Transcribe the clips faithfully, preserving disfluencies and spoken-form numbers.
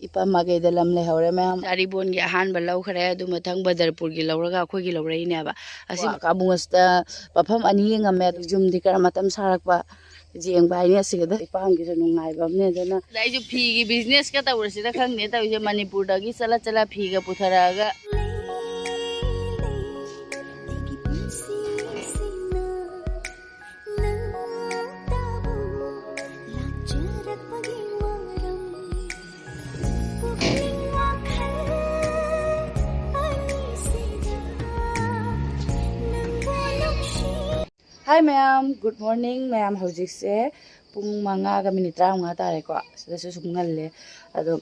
ꯏꯄꯥ ꯃꯥꯏꯀꯩꯗ ꯂꯝ ꯂꯩꯍꯧꯔꯦ ꯃꯌꯥꯝ꯫ ꯆꯥꯔꯤꯕꯣꯟꯒꯤ ꯑꯍꯥꯟꯕ ꯂꯧꯈ꯭ꯔꯦ, ꯑꯗꯨ ꯃꯊꯪ ꯕꯗꯔꯄꯨꯔꯒꯤ ꯂꯧꯔꯒ ꯑꯩꯈꯣꯏꯒꯤ ꯂꯧꯔꯛꯏꯅꯦꯕ꯫ ꯑꯁꯤ ꯀꯥꯕꯨꯡ ꯑꯁꯤꯗ ꯃꯐꯝ ꯑꯅꯤ ꯌꯦꯡꯉꯝꯃꯦ, ꯑꯗꯨ ꯌꯨꯝꯗꯤ ꯈꯔ ꯃꯇꯝ ꯁꯥꯔꯛꯄ ꯌꯦꯡꯕ ꯍꯥꯏꯅꯤ꯫ ꯑꯁꯤꯒꯗ ꯏꯄꯥꯝꯒꯤꯁꯨ ꯅꯨꯡꯉꯥꯏꯕ ꯑꯃꯅꯦ꯫ ꯑꯗꯨꯅ ꯑꯗ ꯑꯩꯁꯨ ꯐꯤꯒꯤ ꯕꯤꯖꯤꯅꯦꯁꯀ ꯇꯧꯔꯁꯤꯔ ꯈꯪꯗꯦ ꯇꯧꯔꯤꯁꯦ, ꯃꯅꯤꯄꯨꯔꯗꯒꯤ ꯆꯠꯂ ꯆꯠꯂ ꯐꯤꯒ ꯄꯨꯊꯔꯛꯑꯒ꯫ Hi ꯃꯌꯥꯝ, good morning ꯃꯌꯥꯝ꯫ ꯍꯧꯖꯤꯛꯁꯦ ꯄꯨꯡ ꯃꯉꯥꯒ ꯃꯤꯅꯤꯠ ꯇꯔꯥꯃꯉꯥ ꯇꯥꯔꯦꯀꯣ꯫ ꯁꯤꯗꯁꯨ ꯁꯨꯝ ꯉꯜꯂꯦ꯫ ꯑꯗꯣ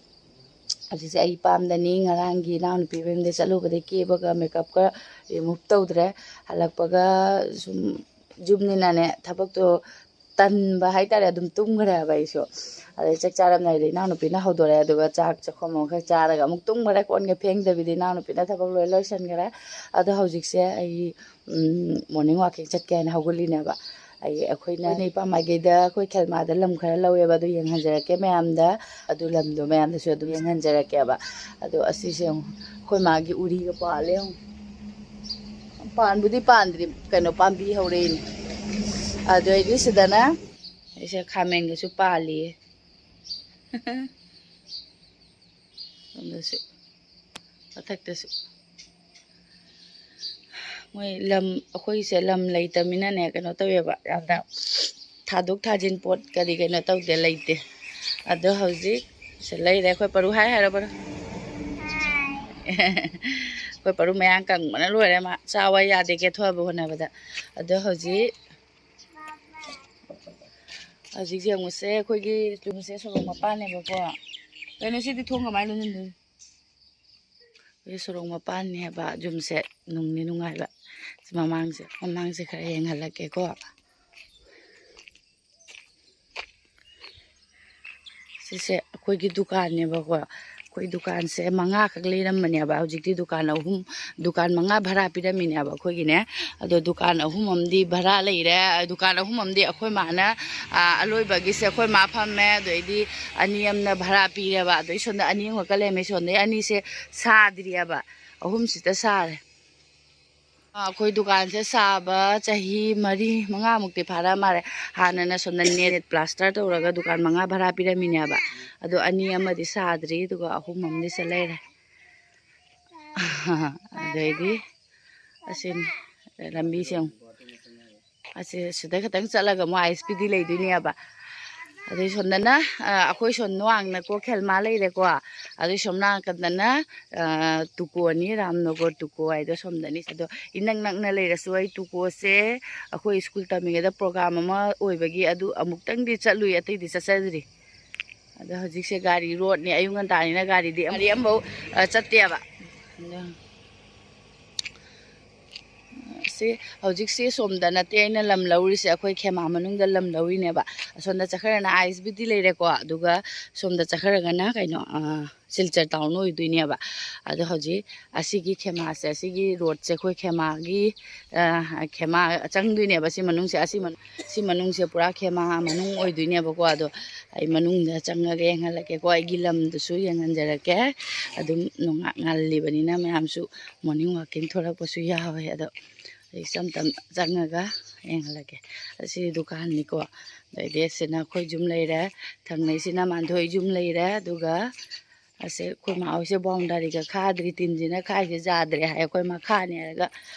ꯍꯧꯖꯤꯛꯁꯦ ꯑꯩ ꯄꯥꯝꯗꯅꯤ, ꯉꯔꯥꯡꯒꯤ ꯏꯅꯥꯎꯅꯨꯄꯤ ꯃꯌꯨꯝꯗ ꯆꯠꯂꯨꯕꯗꯒꯤ ꯀꯦꯕꯒ ꯃꯦꯀꯞꯀ ꯔꯤꯃꯨꯚ ꯇꯧꯗ꯭ꯔꯦ꯫ ꯍꯜꯂꯛꯄꯒ ꯁꯨꯝ ꯌꯨꯝꯅꯤꯅꯅꯦ, ꯊꯕꯛꯇꯣ ꯇꯟꯕ ꯍꯥꯏꯇꯥꯔꯦ, ꯑꯗꯨꯝ ꯇꯨꯝꯈ꯭ꯔꯦ ꯍꯥꯏꯕ ꯑꯩꯁꯨ꯫ ꯑꯗꯩ ꯆꯥꯛ ꯆꯥꯔꯝꯗꯥꯏꯗ ꯏꯅꯥꯎꯅꯨꯄꯤꯅ ꯍꯧꯗꯣꯔꯛꯑꯦ, ꯑꯗꯨꯒ ꯆꯥꯛ ꯆꯥꯛꯈꯣꯝ ꯑꯃꯈꯛ ꯆꯥꯔꯒ ꯑꯃꯨꯛ ꯇꯨꯝꯈ꯭ꯔꯦ꯫ ꯀꯣꯟꯒ ꯐꯦꯡꯗꯕꯤꯗ ꯏꯅꯥꯎꯅꯨꯄꯤꯅ ꯊꯕꯛ ꯂꯣꯏ ꯂꯣꯏꯁꯤꯟꯈ꯭ꯔꯦ꯫ ꯑꯗꯣ ꯍꯧꯖꯤꯛꯁꯦ ꯑꯩ ꯎꯝ, ꯃꯣꯔꯅꯤꯡ ꯋꯥꯛꯀꯤꯡ ꯆꯠꯀꯦ ꯍꯥꯏꯅ ꯍꯧꯒꯠꯂꯤꯅꯦꯕ꯫ ꯑꯩ ꯑꯩꯈꯣꯏꯅ ꯏꯄꯥ ꯃꯥꯏꯀꯩꯗ ꯑꯩꯈꯣꯏ ꯈꯦꯜꯃꯥꯗ ꯂꯝ ꯈꯔ ꯂꯧꯋꯦꯕ, ꯑꯗꯨ ꯌꯦꯡꯍꯟꯖꯔꯛꯀꯦ ꯃꯌꯥꯝꯗ꯫ ꯑꯗꯨ ꯂꯝꯗꯣ ꯃꯌꯥꯝꯗꯁꯨ ꯑꯗꯨꯝ ꯌꯦꯡꯍꯟꯖꯔꯛꯀꯦꯕ꯫ ꯑꯗꯣ ꯑꯁꯤꯁꯦ ꯌꯦꯡꯉꯨ, ꯑꯩꯈꯣꯏ ꯃꯥꯒꯤ ꯎꯔꯤꯒ ꯄꯥꯜꯂꯦ ꯌꯦꯡꯉꯨ꯫ ꯄꯥꯟꯕꯨꯗꯤ ꯄꯥꯟꯗ꯭ꯔꯤ, ꯀꯩꯅꯣ, ꯄꯥꯝꯕꯤ ꯍꯧꯔꯛꯏꯅꯦ꯫ ꯑꯗꯨ ꯑꯩꯗꯤ ꯁꯤꯗꯅ ꯑꯩꯁꯦ ꯈꯥꯃꯦꯟꯒꯁꯨ ꯄꯥꯜꯂꯤꯌꯦ꯫ ꯑꯗꯨꯁꯨ ꯃꯊꯛꯇꯁꯨ ꯃꯣꯏ ꯂꯝ, ꯑꯩꯈꯣꯏꯁꯦ ꯂꯝ ꯂꯩꯇꯃꯤꯅꯅꯦ, ꯀꯩꯅꯣ ꯇꯧꯋꯦꯕ, ꯌꯥꯝꯅ ꯊꯥꯗꯣꯛ ꯊꯥꯖꯤꯟ ꯄꯣꯠ ꯀꯔꯤ ꯀꯩꯅꯣ ꯇꯧꯗꯦ, ꯂꯩꯇꯦ꯫ ꯑꯗꯣ ꯍꯧꯖꯤꯛ ꯁꯤ ꯂꯩꯔꯦ꯫ ꯑꯩꯈꯣꯏ ꯄꯔꯨ ꯍꯥꯏ ꯍꯥꯏꯔꯕ꯭ꯔꯣ? ꯑꯩꯈꯣꯏ ꯄꯔꯨ ꯃꯌꯥꯡ ꯀꯪꯕꯅ ꯂꯣꯏꯔꯦ, ꯃꯥ ꯆꯥꯎ ꯍꯥꯏ ꯌꯥꯗꯦ ꯀꯦꯊꯣꯛꯑꯕ ꯍꯣꯠꯅꯕꯗ꯫ ꯑꯗꯣ ꯍꯧꯖꯤꯛ ꯍꯧꯖꯤꯛ ꯌꯦꯡꯉꯨꯁꯦ, ꯑꯩꯈꯣꯏꯒꯤ ꯌꯨꯝꯁꯦ ꯁꯣꯔꯣꯛ ꯃꯄꯥꯟꯅꯦꯕꯀꯣ꯫ ꯀꯩꯅꯣ ꯁꯤꯗꯤ ꯊꯣꯡ ꯀꯃꯥꯏꯅ ꯂꯣꯟꯁꯤꯟꯗꯣꯏꯅꯣ? ꯑꯩꯈꯣꯏ ꯁꯣꯔꯣꯛ ꯃꯄꯥꯟꯅꯦ ꯍꯥꯏꯕ, ꯌꯨꯝꯁꯦ ꯅꯨꯡꯗꯤ ꯅꯨꯡꯉꯥꯏꯕ꯫ ꯁꯤ ꯃꯃꯥꯡꯁꯦ, ꯃꯃꯥꯡꯁꯦ ꯈꯔ ꯌꯦꯡꯍꯜꯂꯛꯀꯦꯀꯣ꯫ ꯁꯤꯁꯦ ꯑꯩꯈꯣꯏꯒꯤ ꯗꯨꯀꯥꯟꯅꯦꯕꯀꯣ꯫ ꯑꯩꯈꯣꯏ ꯗꯨꯀꯥꯟꯁꯦ ꯃꯉꯥꯈꯛ ꯂꯩꯔꯝꯕꯅꯦꯕ, ꯍꯧꯖꯤꯛꯇꯤ ꯗꯨꯀꯥꯟ ꯑꯍꯨꯝ, ꯗꯨꯀꯥꯟ ꯃꯉꯥ ꯚꯔꯥ ꯄꯤꯔꯝꯃꯤꯅꯦꯕ ꯑꯩꯈꯣꯏꯒꯤꯅꯦ꯫ ꯑꯗꯣ ꯗꯨꯀꯥꯟ ꯑꯍꯨꯝ ꯑꯃꯗꯤ ꯚꯔꯥ ꯂꯩꯔꯦ, ꯗꯨꯀꯥꯟ ꯑꯍꯨꯝ ꯑꯃꯗꯤ ꯑꯩꯈꯣꯏ ꯃꯥꯅ, ꯑ, ꯑꯂꯣꯏꯕꯒꯤꯁꯦ ꯑꯩꯈꯣꯏ ꯃꯥ ꯐꯝꯃꯦ, ꯑꯗꯩꯗꯤ ꯑꯅꯤ ꯑꯃꯅ ꯚꯔꯥ ꯄꯤꯔꯦꯕ, ꯑꯗꯩ ꯁꯣꯝꯗ ꯑꯅꯤ ꯑꯃꯈꯛꯀ ꯂꯩꯔꯝꯃꯦ, ꯁꯣꯝꯗꯩ ꯑꯅꯤꯁꯦ ꯁꯥꯗ꯭ꯔꯤꯑꯕ, ꯑꯍꯨꯝꯁꯤꯗ ꯁꯥꯔꯦ꯫ ꯑꯩꯈꯣꯏ ꯗꯨꯀꯥꯟꯁꯦ ꯁꯥꯕ ꯆꯍꯤ ꯃꯔꯤ ꯃꯉꯥꯃꯨꯛꯇꯤ ꯐꯥꯔꯛ ꯃꯥꯜꯂꯦ꯫ ꯍꯥꯟꯅꯅ ꯁꯣꯝꯗ ꯅꯦꯠ ꯄ꯭ꯂꯥꯁꯇꯔ ꯇꯧꯔꯒ ꯗꯨꯀꯥꯟ ꯃꯉꯥ ꯚꯔꯥ ꯄꯤꯔꯝꯃꯤꯅꯦꯕ, ꯑꯗꯣ ꯑꯅꯤ ꯑꯃꯗꯤ ꯁꯥꯗ꯭ꯔꯤ, ꯑꯗꯨꯒ ꯑꯍꯨꯝ ꯑꯃꯗꯤ ꯁꯤ ꯂꯩꯔꯦ꯫ ꯑꯗꯩꯗꯤ ꯑꯁꯤꯅꯤ ꯂꯝꯕꯤꯁꯦ ꯑꯃꯨꯛ꯫ ꯑꯁꯤ ꯁꯤꯗ ꯈꯤꯇꯪ ꯆꯠꯂꯒ ꯑꯃꯨꯛ ꯑꯥꯏ ꯑꯦꯁ ꯄꯤ ꯗꯤ ꯂꯩꯗꯣꯏꯅꯦꯕ꯫ ꯑꯗꯩ ꯁꯣꯝꯗꯅ, ꯑ, ꯑꯩꯈꯣꯏ ꯁꯣꯝ ꯋꯥꯡꯅꯀꯣ ꯈꯦꯜꯃꯥ ꯂꯩꯔꯦꯀꯣ꯫ ꯑꯗꯩ ꯁꯣꯝ ꯅꯥꯀꯟꯗꯅ, ꯑ, ꯇꯨꯀꯣꯅꯤ, ꯔꯥꯝꯅꯒꯔ ꯇꯨꯀꯣ ꯍꯥꯏꯗꯣ ꯁꯣꯝꯗꯅꯤ꯫ ꯑꯗꯣ ꯏꯅꯛ ꯅꯛꯅ ꯂꯩꯔꯁꯨ ꯑꯩ ꯇꯨꯀꯣꯁꯦ ꯑꯩꯈꯣꯏ ꯁ꯭ꯀꯨꯜ ꯇꯝꯃꯤꯉꯩꯗ ꯄ꯭ꯔꯣꯒ꯭ꯔꯥꯝ ꯑꯃ ꯑꯣꯏꯕꯒꯤ ꯑꯗꯨ ꯑꯃꯨꯛꯇꯪꯗꯤ ꯆꯠꯂꯨꯏ, ꯑꯇꯩꯗꯤ ꯆꯠꯆꯗ꯭ꯔꯤ꯫ ꯑꯗꯣ ꯍꯧꯖꯤꯛꯁꯦ ꯒꯥꯔꯤ ꯔꯣꯗꯅꯤ, ꯑꯌꯨꯛ ꯉꯟꯇꯥꯅꯤꯅ ꯒꯥꯔꯤꯗꯤ, ꯒꯥꯔꯤ ꯑꯃꯐꯥꯎ, ꯑ, ꯆꯠꯇꯦꯕ꯫ ꯑꯗꯣ ꯁꯤ ꯍꯧꯖꯤꯛꯁꯤ ꯁꯣꯝꯗ ꯅꯠꯇꯦ ꯑꯩꯅ ꯂꯝ ꯂꯧꯔꯤꯁꯦ, ꯑꯩꯈꯣꯏ ꯈꯦꯃꯥ ꯃꯅꯨꯡꯗ ꯂꯝ ꯂꯧꯔꯤꯅꯦꯕ꯫ ꯑꯁꯣꯝꯗ ꯆꯠꯈ꯭ꯔꯒꯅ ꯑꯥꯏ ꯑꯦꯁ ꯕꯤ ꯗꯤ ꯂꯩꯔꯦꯀꯣ, ꯑꯗꯨꯒ ꯁꯣꯝꯗ ꯆꯠꯈ꯭ꯔꯒꯅ ꯀꯩꯅꯣ, ꯑ, ꯁꯤꯜꯆꯔ ꯇꯥꯎꯟ ꯑꯣꯏꯗꯣꯏꯅꯦꯕ꯫ ꯑꯗꯣ ꯍꯧꯖꯤꯛ ꯑꯁꯤꯒꯤ ꯈꯦꯃꯥꯁꯦ, ꯑꯁꯤꯒꯤ ꯔꯣꯗꯁꯦ ꯑꯩꯈꯣꯏ ꯈꯦꯃꯥꯒꯤ, ꯑ, ꯈꯦꯃꯥ ꯆꯪꯗꯣꯏꯅꯦꯕ ꯁꯤ ꯃꯅꯨꯡꯁꯦ꯫ ꯑꯁꯤ ꯃꯅꯨꯡ, ꯁꯤ ꯃꯅꯨꯡꯁꯦ ꯄꯨꯔꯥ ꯈꯦꯃꯥ ꯃꯅꯨꯡ ꯑꯣꯏꯗꯣꯏꯅꯦꯕꯀꯣ꯫ ꯑꯗꯣ ꯑꯩ ꯃꯅꯨꯡꯗ ꯆꯪꯉꯒ ꯌꯦꯡꯍꯜꯂꯛꯀꯦꯀꯣ, ꯑꯩꯒꯤ ꯂꯝꯗꯨꯁꯨ ꯌꯦꯡꯍꯟꯖꯔꯛꯀꯦ꯫ ꯑꯗꯨꯝ ꯅꯣꯡꯉꯥ-, ꯉꯜꯂꯤꯕꯅꯤꯅ ꯃꯌꯥꯝꯁꯨ ꯃꯣꯔꯅꯤꯡ ꯋꯥꯛꯀꯤꯡ ꯊꯣꯛꯂꯛꯄꯁꯨ ꯌꯥꯎꯋꯦ꯫ ꯑꯗꯣ ꯑꯩ ꯇꯞ ꯇꯞ ꯆꯪꯉꯒ ꯌꯦꯡꯍꯜꯂꯛꯀꯦ꯫ ꯑꯁꯤ ꯗꯨꯀꯥꯟꯅꯤꯀꯣ꯫ ꯑꯗꯩꯗꯤ ꯑꯁꯤꯅ ꯑꯩꯈꯣꯏ ꯌꯨꯝ ꯂꯩꯔꯦ, ꯊꯪꯅꯩꯁꯤꯅ ꯃꯥꯟꯊꯣꯏ ꯌꯨꯝ ꯂꯩꯔꯦ, ꯑꯗꯨꯒ ꯑꯁꯤ ꯑꯩꯈꯣꯏ ꯃꯥ ꯍꯣꯏꯁꯦ ꯕꯥꯎꯟꯗꯔꯤꯒ ꯈꯥꯗ꯭ꯔꯤ, ꯇꯤꯟꯁꯤꯅ ꯈꯥꯏꯁꯦ ꯌꯥꯗ꯭ꯔꯦ ꯍꯥꯏ, ꯑꯩꯈꯣꯏ ꯃꯥ ꯈꯥꯅꯤ ꯍꯥꯏꯔꯒ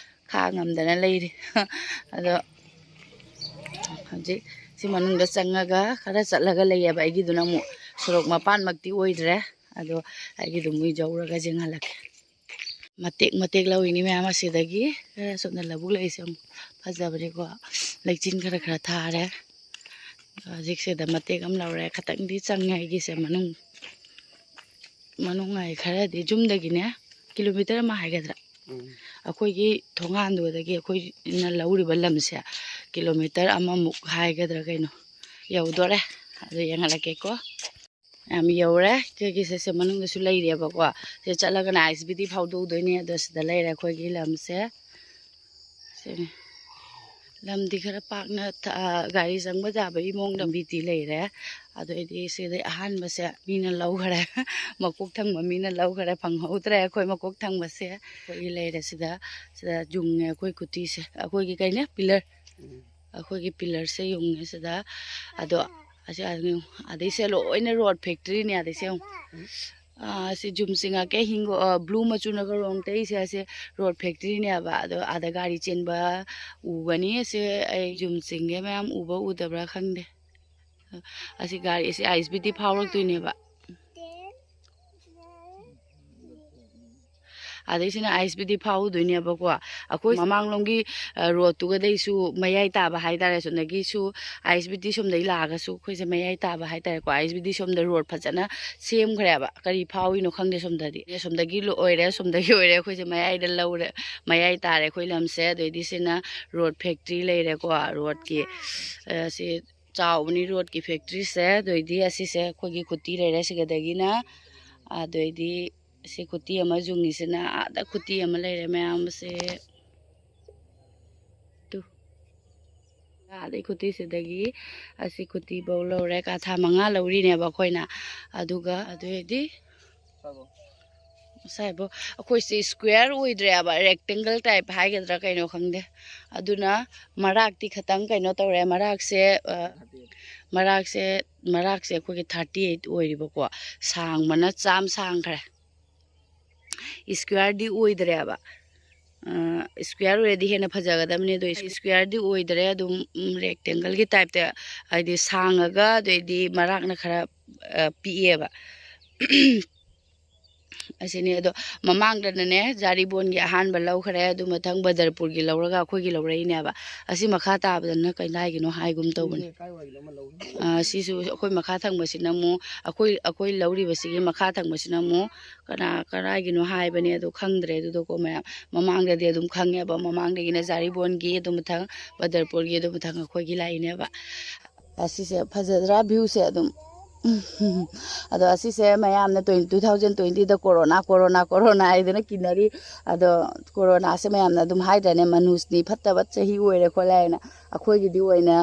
ꯈꯥ ꯉꯝꯗꯅ ꯂꯩꯔꯤ꯫ ꯑꯗꯣ ꯍꯧꯖꯤꯛ ꯁꯤ ꯃꯅꯨꯡꯗ ꯆꯪꯉꯒ ꯈꯔ ꯆꯠꯂꯒ ꯂꯩꯌꯦꯕ, ꯑꯩꯒꯤꯗꯨꯅ ꯑꯃꯨꯛ ꯁꯣꯔꯣꯛ ꯃꯄꯥꯟꯃꯛꯇꯤ ꯑꯣꯏꯗ꯭ꯔꯦ, ꯑꯗꯣ ꯑꯩꯒꯤꯗꯨ ꯃꯣꯏ ꯌꯧꯔꯒ ꯌꯦꯡꯍꯜꯂꯛꯀꯦ꯫ ꯃꯇꯦꯛ ꯃꯇꯦꯛ ꯂꯧꯔꯤꯅꯤ ꯃꯌꯥꯝ ꯑꯁꯤꯗꯒꯤ꯫ ꯈꯔ ꯁꯣꯝꯗ ꯂꯧꯕꯨꯛ ꯂꯩꯔꯤꯁꯦ ꯑꯃꯨꯛ ꯐꯖꯕꯅꯤꯀꯣ꯫ ꯂꯩꯆꯤꯟ ꯈꯔ ꯈꯔ ꯊꯥꯔꯦ꯫ ꯍꯧꯖꯤꯛꯁꯤꯗ ꯃꯇꯦꯛ ꯑꯃ ꯂꯧꯔꯦ꯫ ꯈꯇꯪꯗꯤ ꯆꯪꯉꯦ ꯑꯩꯒꯤꯁꯦ ꯃꯅꯨꯡ, ꯃꯅꯨꯡ ꯍꯥꯏ ꯈꯔꯗꯤ ꯌꯨꯝꯗꯒꯤꯅꯦ ꯀꯤꯂꯣꯃꯤꯇꯔ ꯑꯃ ꯍꯥꯏꯒꯗ꯭ꯔꯥ? ꯎꯝ꯫ ꯑꯩꯈꯣꯏꯒꯤ ꯊꯣꯡꯒꯥꯟꯗꯨꯗꯒꯤ ꯑꯩꯈꯣꯏꯅ ꯂꯧꯔꯤꯕ ꯂꯝꯁꯦ ꯀꯤꯂꯣꯃꯤꯇꯔ ꯑꯃꯃꯨꯛ ꯍꯥꯏꯒꯗ꯭ꯔꯥ ꯀꯩꯅꯣ ꯌꯧꯗꯣꯔꯦ꯫ ꯑꯗꯨ ꯌꯦꯡꯍꯜꯂꯛꯀꯦꯀꯣ꯫ ꯌꯥꯝ ꯌꯧꯔꯦ꯫ ꯀꯩꯒꯤꯁꯦ ꯁꯦ ꯃꯅꯨꯡꯗꯁꯨ ꯂꯩꯔꯦꯕꯀꯣ꯫ ꯁꯤ ꯆꯠꯂꯒꯅ ꯑꯥꯏ ꯑꯦꯁ ꯕꯤ ꯇꯤ ꯐꯥꯎꯗꯣꯛꯎꯗꯣꯏꯅꯦ꯫ ꯑꯗꯣ ꯁꯤꯗ ꯂꯩꯔꯦ ꯑꯩꯈꯣꯏꯒꯤ ꯂꯝꯁꯦ꯫ ꯁꯤꯅꯤ꯫ ꯂꯝꯗꯤ ꯈꯔ ꯄꯥꯛꯅ ꯊ-, ꯒꯥꯔꯤ ꯆꯪꯕ ꯌꯥꯕꯒꯤ ꯃꯑꯣꯡ ꯂꯝꯕꯤꯗꯤ ꯂꯩꯔꯦ꯫ ꯑꯗꯨ ꯑꯩꯗꯤ ꯁꯤꯗꯩ ꯑꯍꯥꯟꯕꯁꯦ ꯃꯤꯅ ꯂꯧꯈ꯭ꯔꯦ꯫ ꯃꯀꯣꯛ ꯊꯪꯕ ꯃꯤꯅ ꯂꯧꯈ꯭ꯔꯦ꯫ ꯐꯪꯍꯧꯗ꯭ꯔꯦ ꯑꯩꯈꯣꯏ ꯃꯀꯣꯛ ꯊꯪꯕꯁꯦ꯫ ꯑꯩꯈꯣꯏꯒꯤ ꯂꯩꯔꯦ ꯁꯤꯗ꯫ ꯁꯤꯗ ꯌꯨꯡꯉꯦ ꯑꯩꯈꯣꯏ ꯈꯨꯇꯤꯁꯦ꯫ ꯑꯩꯈꯣꯏꯒꯤ ꯀꯩꯅꯦ ꯄꯤꯂꯔ꯫ ꯑꯩꯈꯣꯏꯒꯤ ꯄꯤꯂꯔꯁꯦ ꯌꯨꯡꯉꯦ ꯁꯤꯗ꯫ ꯑꯗꯣ ꯑꯁꯤ, ꯑꯗꯩꯁꯦ ꯂꯣꯏꯅ ꯔꯣꯠ ꯐꯦꯛꯇ꯭ꯔꯤꯅꯦ꯫ ꯑꯗꯩꯁꯦ ꯌꯦꯡꯉꯨ꯫ ꯑꯥ, ꯁꯤ ꯖꯨꯝ ꯆꯤꯡꯉꯛꯀꯦ꯫ ꯍꯤꯡꯒꯣ-, ꯑꯥ, ꯕ꯭ꯂꯨ ꯃꯆꯨꯅꯒ ꯔꯣꯡ ꯇꯩꯁꯦ, ꯑꯁꯤ ꯔꯣꯠ ꯐꯦꯛꯇ꯭ꯔꯤꯅꯦꯕ꯫ ꯑꯗꯣ ꯑꯥꯗ ꯒꯥꯔꯤ ꯆꯦꯟꯕ ꯎꯒꯅꯤ꯫ ꯁꯤ ꯑꯩ ꯖꯨꯝ ꯆꯤꯡꯒꯦ ꯃꯌꯥꯝ ꯎꯕ ꯎꯗꯕ꯭ꯔꯥ ꯈꯪꯗꯦ꯫ ꯑꯁꯤ ꯒꯥꯔꯤ, ꯑꯁꯤ ꯑꯥꯏ ꯑꯦꯁ ꯕꯤ ꯇꯤ ꯐꯥꯎꯔꯛꯇꯣꯏꯅꯦꯕ꯫ ꯑꯗꯩꯁꯤꯅ ꯑꯥꯏ ꯑꯦꯁ ꯕꯤ ꯇꯤ ꯐꯥꯎꯔꯨꯗꯣꯏꯅꯦꯕꯀꯣ꯫ ꯑꯩꯈꯣꯏ ꯃꯃꯥꯡꯂꯣꯝꯒꯤ, ꯑ, ꯔꯣꯠꯇꯨꯒꯗꯩꯁꯨ ꯃꯌꯥꯏ ꯇꯥꯕ ꯍꯥꯏꯇꯥꯔꯦ, ꯑꯁꯣꯝꯗꯒꯤꯁꯨ ꯑꯥꯏ ꯑꯦꯁ ꯕꯤ ꯇꯤ ꯁꯣꯝꯗꯒꯤ ꯂꯥꯛꯑꯒꯁꯨ ꯑꯩꯈꯣꯏꯁꯦ ꯃꯌꯥꯏ ꯇꯥꯕ ꯍꯥꯏꯇꯥꯔꯦꯀꯣ꯫ ꯑꯥꯏ ꯑꯦꯁ ꯕꯤ ꯇꯤ ꯁꯣꯝꯗ ꯔꯣꯠ ꯐꯖꯅ ꯁꯦꯝꯈ꯭ꯔꯦꯕ꯫ ꯀꯔꯤ ꯐꯥꯎꯔꯤꯅꯣ ꯈꯪꯗꯦ ꯁꯣꯝꯗꯗꯤ꯫ ꯑꯁꯣꯝꯗꯒꯤ ꯂꯣ-, ꯑꯣꯏꯔꯦ, ꯑꯁꯣꯝꯗꯒꯤ ꯑꯣꯏꯔꯦ, ꯑꯩꯈꯣꯏꯁꯦ ꯃꯌꯥꯏꯗ ꯂꯧꯔꯦ, ꯃꯌꯥꯏ ꯇꯥꯔꯦ ꯑꯩꯈꯣꯏ ꯂꯝꯁꯦ꯫ ꯑꯗꯩꯗꯤ ꯁꯤꯅ ꯔꯣꯠ ꯐꯦꯛꯇ꯭ꯔꯤ ꯂꯩꯔꯦꯀꯣ, ꯔꯣꯠꯀꯤ꯫ ꯑ, ꯁꯤ ꯆꯥꯎꯕꯅꯤ ꯔꯣꯠꯀꯤ ꯐꯦꯛꯇ꯭ꯔꯤꯁꯦ꯫ ꯑꯗꯨꯏꯗꯤ ꯑꯁꯤꯁꯦ ꯑꯩꯈꯣꯏꯒꯤ ꯈꯨꯇꯤ ꯂꯩꯔꯦ ꯁꯤꯒꯗꯒꯤꯅ꯫ ꯑꯗꯨꯏꯗꯤ ꯁꯤ ꯈꯨꯇꯤ ꯑꯃ ꯌꯨꯡꯉꯤꯁꯤꯅ ꯑꯥꯗ ꯈꯨꯇꯤ ꯑꯃ ꯂꯩꯔꯦ ꯃꯌꯥꯝꯁꯦ꯫ ꯇꯨ꯫ ꯑꯥꯗꯩ ꯈꯨꯇꯤꯁꯤꯗꯒꯤ ꯑꯁꯤ ꯈꯨꯇꯤꯐꯧ ꯂꯧꯔꯦ꯫ ꯀꯥꯊꯥ ꯃꯉꯥ ꯂꯧꯔꯤꯅꯦꯕ ꯑꯩꯈꯣꯏꯅ꯫ ꯑꯗꯨꯒ ꯑꯗꯨꯏꯗꯤ ꯉꯁꯥꯏꯕꯨ ꯑꯩꯈꯣꯏꯁꯦ square ꯑꯣꯏꯗ꯭ꯔꯦꯕ, rectangle type ꯍꯥꯏꯒꯗ꯭ꯔꯥ ꯀꯩꯅꯣ ꯈꯪꯗꯦ꯫ ꯑꯗꯨꯅ ꯃꯔꯥꯛꯇꯤ ꯈꯤꯇꯪ ꯀꯩꯅꯣ ꯇꯧꯔꯦ꯫ ꯃꯔꯥꯛꯁꯦ, ꯑ, ꯃꯔꯥꯛꯁꯦ, ꯃꯔꯥꯛꯁꯦ ꯑꯩꯈꯣꯏꯒꯤ thirty eight ꯑꯣꯏꯔꯤꯕꯀꯣ꯫ ꯁꯥꯡꯕꯅ ꯆꯥꯝ ꯁꯥꯡꯈ꯭ꯔꯦ꯫ Squareꯗꯤ ꯑꯣꯏꯗ꯭ꯔꯦꯕ꯫ ꯑ, square ꯑꯣꯏꯔꯗꯤ ꯍꯦꯟꯅ ꯐꯖꯒꯗꯕꯅꯤ, ꯑꯗꯣ squareꯗꯤ ꯑꯣꯏꯗ꯭ꯔꯦ꯫ ꯑꯗꯨꯝ, ꯎꯝ, rectangleꯒꯤ typeꯇ, ꯍꯥꯏꯗꯤ ꯁꯥꯡꯉꯒ ꯑꯗꯩꯗꯤ ꯃꯔꯥꯛꯅ ꯈꯔ, ꯑ, ꯄꯤꯛꯑꯦꯕ꯫ ꯑꯁꯤꯅꯤ꯫ ꯑꯗꯣ ꯃꯃꯥꯡꯗꯅꯅꯦ ꯖꯥꯔꯤꯕꯣꯟꯒꯤ ꯑꯍꯥꯟꯕ ꯂꯧꯈ꯭ꯔꯦ, ꯑꯗꯨ ꯃꯊꯪ ꯕꯗꯔꯄꯨꯔꯒꯤ ꯂꯧꯔꯒ ꯑꯩꯈꯣꯏꯒꯤ ꯂꯧꯔꯛꯏꯅꯦꯕ꯫ ꯑꯁꯤ ꯃꯈꯥ ꯇꯥꯕꯗꯅ ꯀꯗꯥꯏꯒꯤꯅꯣ ꯍꯥꯏꯒꯨꯝ ꯇꯧꯕꯅꯤ꯫ ꯁꯤꯁꯦ ꯀꯥꯏꯋꯥꯏꯒꯤꯅꯣ ꯑꯃ ꯂꯧꯔꯤ? ꯑ, ꯁꯤꯁꯨ ꯑꯩꯈꯣꯏ ꯃꯈꯥ ꯊꯪꯕꯁꯤꯅ ꯑꯃꯨꯛ, ꯑꯩꯈꯣꯏ, ꯑꯩꯈꯣꯏ ꯂꯧꯔꯤꯕꯁꯤꯒꯤ ꯃꯈꯥ ꯊꯪꯕꯁꯤꯅ ꯑꯃꯨꯛ ꯀꯅꯥ, ꯀꯗꯥꯏꯒꯤꯅꯣ ꯍꯥꯏꯕꯅꯦ, ꯑꯗꯨ ꯈꯪꯗ꯭ꯔꯦ꯫ ꯑꯗꯨꯗꯀꯣ ꯃꯌꯥꯝ ꯃꯃꯥꯡꯗꯗꯤ ꯑꯗꯨꯝ ꯈꯪꯉꯦꯕ, ꯃꯃꯥꯡꯗꯒꯤꯅ ꯖꯥꯔꯤꯕꯣꯟꯒꯤ, ꯑꯗꯨ ꯃꯊꯪ ꯕꯗꯔꯄꯨꯔꯒꯤ, ꯑꯗꯨ ꯃꯊꯪ ꯑꯩꯈꯣꯏꯒꯤ ꯂꯥꯛꯏꯅꯦꯕ꯫ ꯑꯁꯤꯁꯦ ꯐꯖꯗ꯭ꯔꯥ viewꯁꯦ? ꯑꯗꯨꯝ ꯑꯗꯣ ꯑꯁꯤꯁꯦ ꯃꯌꯥꯝꯅ ꯇ꯭ꯋꯦꯟꯇꯤ ꯇꯨ ꯊꯥꯎꯖꯟ ꯇ꯭ꯋꯦꯟꯇꯤꯗ ꯀꯣꯔꯣꯅꯥ ꯀꯣꯔꯣꯅꯥ ꯀꯣꯔꯣꯅꯥ ꯍꯥꯏꯗꯅ ꯀꯤꯅꯔꯤ꯫ ꯑꯗꯣ ꯀꯣꯔꯣꯅꯥꯁꯦ ꯃꯌꯥꯝꯅ ꯑꯗꯨꯝ ꯍꯥꯏꯗ꯭ꯔꯅꯦ, ꯃꯅꯨꯁꯅꯤ ꯐꯠꯇꯕ ꯆꯍꯤ ꯑꯣꯏꯔꯦ ꯈꯣꯠꯂꯦ ꯍꯥꯏꯅ꯫ ꯑꯩꯈꯣꯏꯒꯤꯗꯤ ꯑꯣꯏꯅ,